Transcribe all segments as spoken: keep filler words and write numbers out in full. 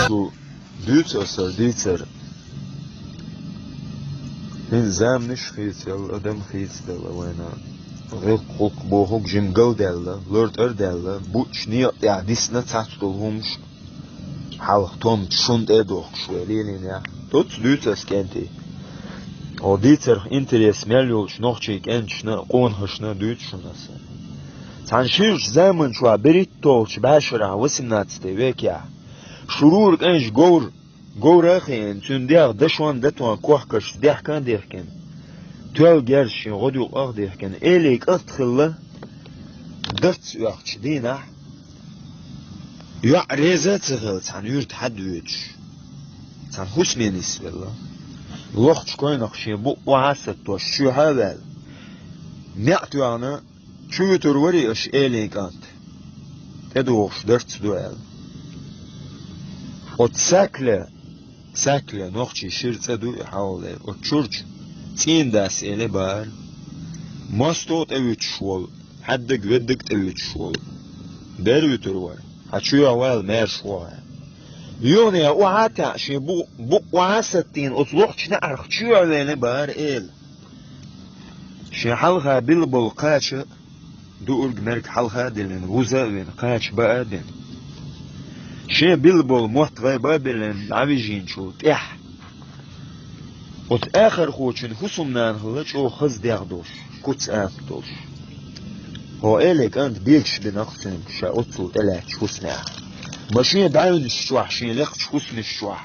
Шу дуьйцу аса дийцар. ХӀинца заманаш хийцаелла, адам хийцаделла вайна. ГӀиллакх-гӀулакх бохург жимма галдаьлла, лар тӀердаьлла, буьйцу некъа тӀехь дисна цхьацца долу хӀумаш. Хьалха томца шуна тӀе а дохкуш вай лелийнехь. Дуьйцу аса, кӀентий. Хьо дийцарх интерес мел йолчу нохчийн кӀенташна а, къонахашна а дуьйцу шуна аса. Цхьана ширачу заманчохь берхӀитталгӀачу бӀешарахь, восемнадцатый векехь, шурура кӀентан говр, говра а хиъна, цуьнан дегӀ дашон а, датон а кохкашца дехка а дехкина, тоьлла герз шен гӀодаюкъа а дехкина, элин кӀант хилла, дарц оьхучу дийнахь, йоӀ реза а ца хилла, цхьана юьрта хьадвоьдуш, цхьана хӀусаме нисвелла. Лохачу койнах шен букъ охьа а саттош, чоьхьа а ваьлла, неӀ тоьхна, чу вуьтур варий аша элин кӀант, тӀедогӀуш дарц ду аьлла. Оцу сакла, сакла нохчийн шира цӀа ду и хьалхалера, оцу чуьрчу цӀийнан дас элира бахара. МостагӀа тӀевуьтуш волу, хьаьддаг-веддаг тӀевуьтуш волу. Дера вуьтур вара, хьан чоьхьа ваьлла маьрша вогӀу аьлла. Юханехьа охьа а таьӀна, шен бу-, букъ охьа а саттийна, оцу лохачу неӀарх чоьхьа велира бахара эла. Шен хьалха билла болу кхача, дуург-мерг хьалха а диллина, вуза а вина, кхача баа а дина. Шен билла болу мотт-гӀайба а биллина, дӀавижийначул тӀаьхьа, оцу ахархочун хӀусамнана хилла чӀогӀа хаза дегӀ долуш, куц амат долуш. Хьо элин кӀант бегаш бина-кх цуьнга, ша оццул тӀелаьцначу хӀусамехь. Ма шен дӀавинчу чохь, шен лекхачу хӀусамаш чохь,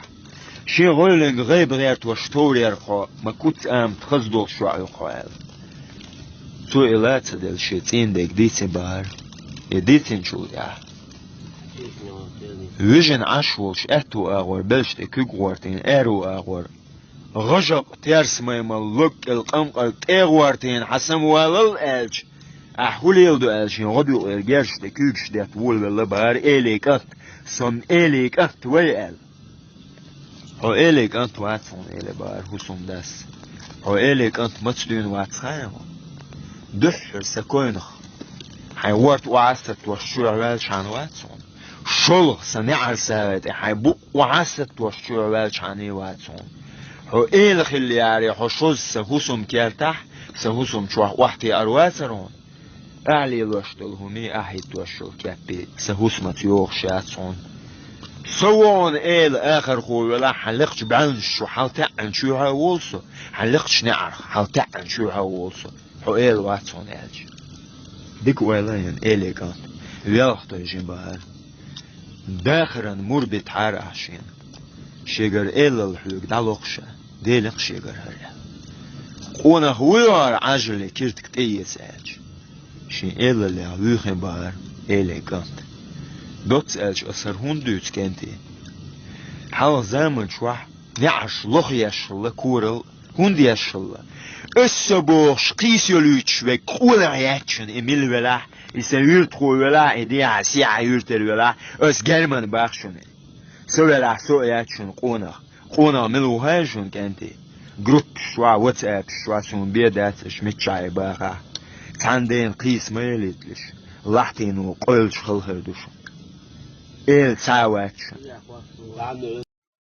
шен гӀойланга гӀайба гӀертош товр яра хьо, ма куц амат хаза долуш йоӀ ю хьо аьлла. Цо и ла а ца делла, шен цӀийнан дега дийцина бахара. И дийцинчул тӀаьхьа вижина Ӏаш волуш аьтту агӀор белшаш тӀе куьг гӀортийна, аьрру агӀор гӀажакъ терса маймал логкӀел къамкъарг тӀе гӀортийна, хьан самавалал аьлча, ахь хӀун леладо аьлла, шен гӀодаюкъера герзаш тӀе куьйгаш детта волавелла бахара элин кӀант, со-м элин кӀант вай аьлла. Хьо элин кӀант вац хьуна, элира бахара хӀусамдас. Хьо элин кӀант маца дуьйна вац хаьий хьуна? Дуьххьара сан койнах хьайн ворта охьа а саттош чоьхьа ваьлчахьана вац хьуна? ШолгӀа сан неӀарсагӀа тӀе хьайн букъ охьа а саттош чоьхьа ваьлчахьана вац хьуна? Хьо эла хилла яре, хьо шозза сан хӀусам кертахь, сан хӀусам чохь охьатеӀар вацара хьуна? Ахь лелош долу хӀумий, ахь хӀиттош йолу кеппий сан хӀусамца йогӀуш яц хьуна. Со ву хьуна эла ахархо велахь, хьан лекхачу бӀаьвнаш чу хьалатаьӀна чоьхьа а волу со, хьан лекхачу неӀарх хьалатаьӀна чоьхьа а волу со, хьо эла вац хьуна аьлча. Дика ойла а йина, элин кӀант велха тойжина бахара. Дахаран мур битахьара ахь шена. Шегара элал хьоьга дӀалокхуша, Делан-кх шегара хӀара аьлла. Къонах вуй хӀара Ӏаьржале киртиг тӀеэца аьлча. Шен элаллех вуьйхина бахара элин кӀант. Доцца аьлча аса хӀара хӀунда дуьйцу, кӀентий? Хьалха заман чохь неӀарш лоха еш хилла, корал хӀунда еш хилла? Аса со бохуш, кхийса йолуьйтуш верг къонах яц шуна, и мила велахь, и сан юьртахо велахь, и дехьа-сехьа юьртара велахь, аса герман бах шуна. Со велахь, со а яц шуна къонах. Къонах мила ву хаьий шуна, кӀентий? Группаш чохь, ватсапаш чохь суна бен дац, аша миччахьа бахахь. Цхьана дена кхийса ма елийталаш, лахьтино къойлачу хала хир ду шуна. Эла цхьа а вац шуна.